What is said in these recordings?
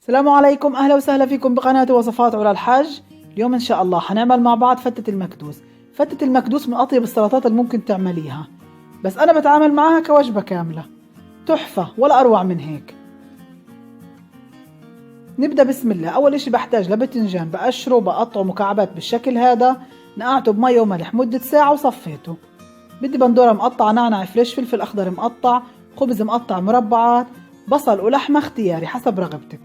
السلام عليكم، أهلا وسهلا فيكم بقناة وصفات علا الحج. اليوم إن شاء الله حنعمل مع بعض فتة المكدوس. فتة المكدوس من أطيب السلطات اللي ممكن تعمليها، بس أنا بتعامل معاها كوجبة كاملة، تحفة ولا أروع من هيك. نبدأ بسم الله. أول إشي بحتاج لباذنجان، بقشره وبقطعه مكعبات بالشكل هذا، نقعته بمية وملح مدة ساعة وصفيته. بدي بندورة مقطعة، نعناع fresh، فلفل أخضر مقطع، خبز مقطع مربعات، بصل ولحمة اختياري حسب رغبتك.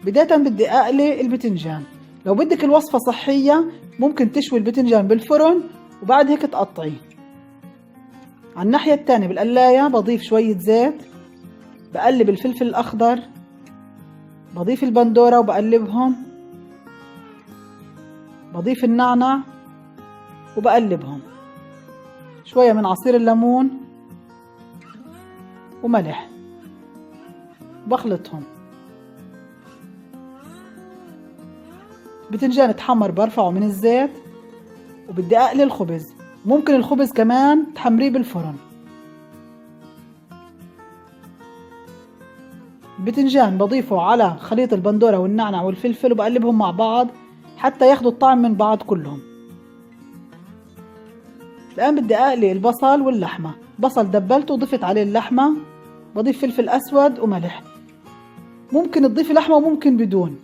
بداية بدي أقلي الباذنجان. لو بدك الوصفة صحية ممكن تشوي الباذنجان بالفرن وبعد هيك تقطعيه. على الناحية الثانية بالقلاية بضيف شوية زيت، بقلب الفلفل الأخضر، بضيف البندورة وبقلبهم، بضيف النعناع وبقلبهم، شوية من عصير الليمون وملح، بخلطهم. باذنجان اتحمر برفعه من الزيت، وبدي اقلي الخبز. ممكن الخبز كمان تحمريه بالفرن. الباذنجان بضيفه على خليط البندورة والنعناع والفلفل وبقلبهم مع بعض حتى ياخدوا الطعم من بعض كلهم. الآن بدي أقلي البصل واللحمة. بصل دبلته وضفت عليه اللحمة، بضيف فلفل أسود وملح. ممكن تضيفي لحمة وممكن بدون،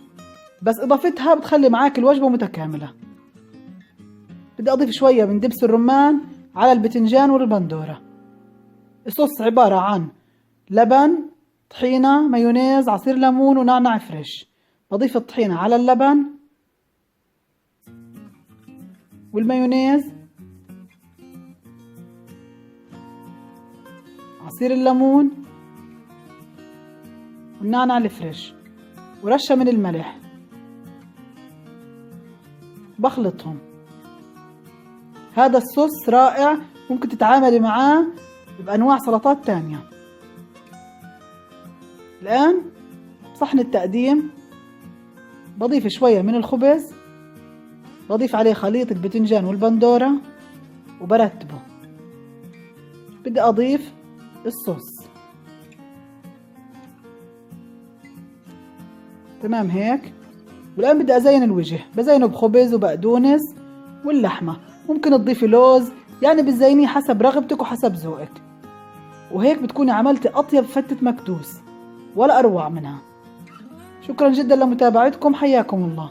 بس إضافتها بتخلي معاك الوجبة متكاملة. بدي أضيف شوية من دبس الرمان على الباذنجان والبندورة. الصوص عبارة عن لبن، طحينة، مايونيز، عصير ليمون ونعناع fresh. بضيف الطحينة على اللبن والمايونيز، عصير الليمون والنعناع ال fresh، ورشة من الملح. بخلطهم. هذا الصوص رائع، ممكن تتعاملي معاه بأنواع سلطات تانية. الآن صحن التقديم بضيف شوية من الخبز، بضيف عليه خليط الباذنجان والبندورة وبرتبه. بدي أضيف الصوص. تمام هيك. والآن بدي أزين الوجه، بزينه بخبز وبقدونس واللحمة. ممكن تضيفي لوز، يعني بتزينيه حسب رغبتك وحسب ذوقك. وهيك بتكوني عملتي أطيب فتة مكدوس ولا أروع منها. شكرا جدا لمتابعتكم، حياكم الله.